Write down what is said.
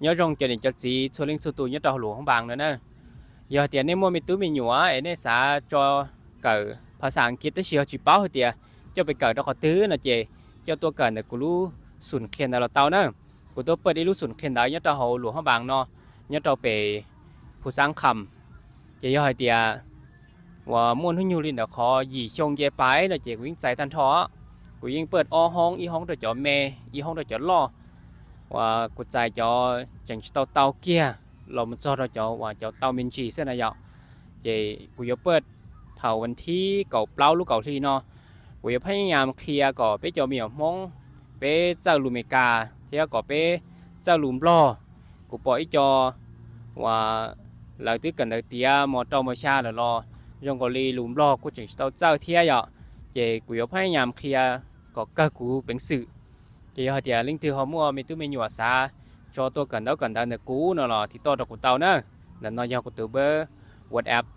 Nyob zoo cov niam cov txiv txhua leej txhua tus nyob rau hauv lus hoob npaas no na. Yog hais tias nej muaj me tub me nyuam es nej xav tso kawm phas xas Askiv tab sis ho tsis paub hais tias coj pes kawm rau qhov twg no ces coj tuaj kawm ntawm kuv lub xum qhia ntawd los tau na. Kuv tuaj paj ib lub xum qhia ntawd nyob rau hauv lus hoob npaas no, nyob rau pem Phu Xaab Kham. Ces yog hais tias uas muaj hnub nyoog li ntawm qhov yim xyoo nce pais no ces kuv yeej txais tag nrho. Kuv yeej paj ob hoob, ib hoob rau cov me, ib hoob rau cov loj. Uas kuv txais cov tseem tsis tau tau kiag los mus txog rau cov uas cov tau me ntsis xwb na yom. Ces kuv yuav paj thaum vas thib kaum plaub lub kaum hli no, kuv yuav phaj nyas qhia kom peb cov me nyuam Hmoob, peb txawj lus Meskas thiab kom peb txawj lus Nplog. Kuv pom ib co uas lawv twb kawm ntawv tiav mos rau mos xya lawm los zoo nkaus li lus Nplog kuj tseem tsis tau txawj thiab yom. Ces kuv yuav phaj nyas qhia kom kawg kuv peev xwm. Ces yog hais tias leej twg ho muaj me tub me nyuam xav tso tuaj kawm ntaub kawm ntawv ntawm kuv no los tiv toj rau kuv tau na. Ntawm no yog kuv tus npawb WhatsApp.